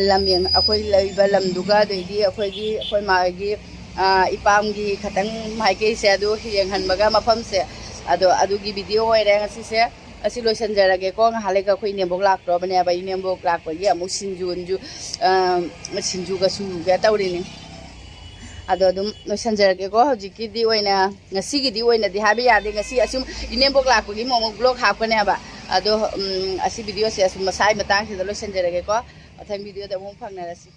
ꯂꯝ ꯌꯦꯡ-, ꯑꯩꯈꯣꯏ ꯂꯩꯕ ꯂꯝꯗꯨꯒ, ꯑꯗꯩꯗꯤ ꯑꯩꯈꯣꯏꯒꯤ, ꯑꯩꯈꯣꯏ ꯃꯥꯒꯤ, ꯑ, ꯏꯄꯥꯝꯒꯤ ꯈꯇꯪ ꯃꯥꯏꯀꯩꯁꯦ ꯑꯗꯨ ꯌꯦꯡꯍꯟꯕꯒ ꯃꯐꯝꯁꯦ, ꯑꯗꯣ ꯑꯗꯨꯒꯤ video ꯑꯣꯏꯔꯦ ꯉꯁꯤꯁꯦ꯫ ꯑꯁꯤ ꯂꯣꯏꯁꯤꯟꯖꯔꯒꯦꯀꯣ꯫ ꯉꯥꯏꯍꯥꯛ ꯂꯩꯒ ꯑꯩꯈꯣꯏ ꯏꯅꯦꯝꯕꯣꯛ ꯂꯥꯛꯇ꯭ꯔꯣꯕꯅꯦꯕ꯫ ꯏꯅꯦꯝꯕꯣꯛ ꯂꯥꯛꯄꯒꯤ ꯑꯃꯨꯛ ꯁꯤꯡꯖꯨ, ꯁꯤꯡꯖꯨ, ꯑ, ꯁꯤꯡꯖꯨꯒ ꯁꯨꯒꯦ ꯇꯧꯔꯤꯅꯤ꯫ ꯑꯗꯣ ꯑꯗꯨꯝ ꯂꯣꯏꯁꯤꯟꯖꯔꯒꯦꯀꯣ꯫ ꯍꯧꯖꯤꯛꯀꯤꯗꯤ ꯑꯣꯏꯅ, ꯉꯁꯤꯒꯤꯗꯤ ꯑꯣꯏꯅꯗꯤ ꯍꯥꯏꯕ ꯌꯥꯗꯦ꯫ ꯉꯁꯤ ꯑꯁꯨꯝ ꯏꯅꯦꯝꯕꯣꯛ ꯂꯥꯛꯄꯒꯤ ꯑꯃꯨꯛ vlog ꯍꯥꯞꯀꯅꯦꯕ꯫ ꯑꯗꯣ, ꯎꯝ, ꯑꯁꯤ videoꯁꯦ ꯑꯁꯨꯝ ꯃꯁꯥꯏ ꯃꯇꯥꯡꯁꯤꯗ ꯂꯣꯏꯁꯤꯟꯖꯔꯒꯦꯀꯣ꯫ ꯃꯊꯪ videoꯗ ꯑꯃꯨꯛ ꯐꯪꯅꯔꯁꯤ꯫